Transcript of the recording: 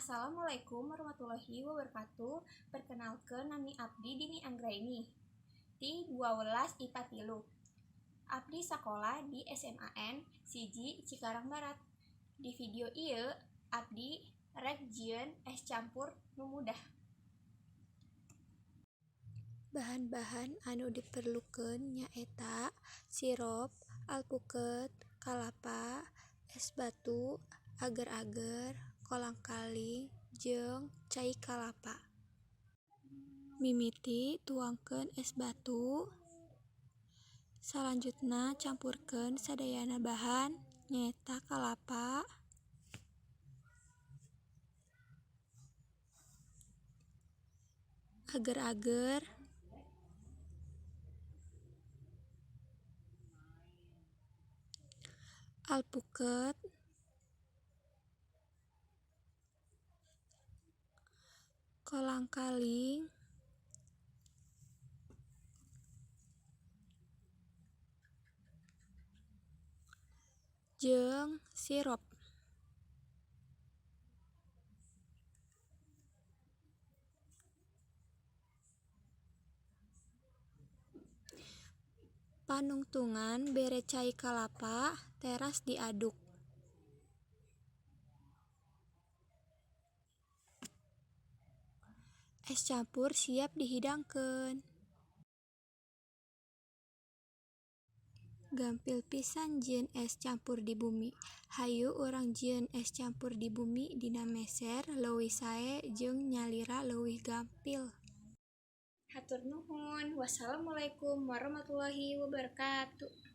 Assalamualaikum warahmatullahi wabarakatuh. Perkenalkan, nami abdi Dini Anggraini ti 12 IPA 3. Abdi sakola di SMAN 1 Cikarang Barat. Di video ieu abdi rek jieun es campur nu mudah. Bahan-bahan anu diperlukeun nyaeta sirup, alpuket, kalapa, es batu, ager-ager, kolang-kaling, jeung cai kalapa. Mimiti tuangkeun es batu, salanjutna campurkeun sadayana bahan, nyaeta kalapa, ager-ager, alpuket, kolang-kaling, jeung sirup. Panungtungan bere cai kalapa teras diaduk. Es campur siap dihidangkeun. Gampil pisan jieun es campur di bumi. Hayu urang jieun es campur di bumi dina meser leuwih sae jeung nyalira leuwih gampil. Hatur nuhun. Wassalamualaikum warahmatullahi wabarakatuh.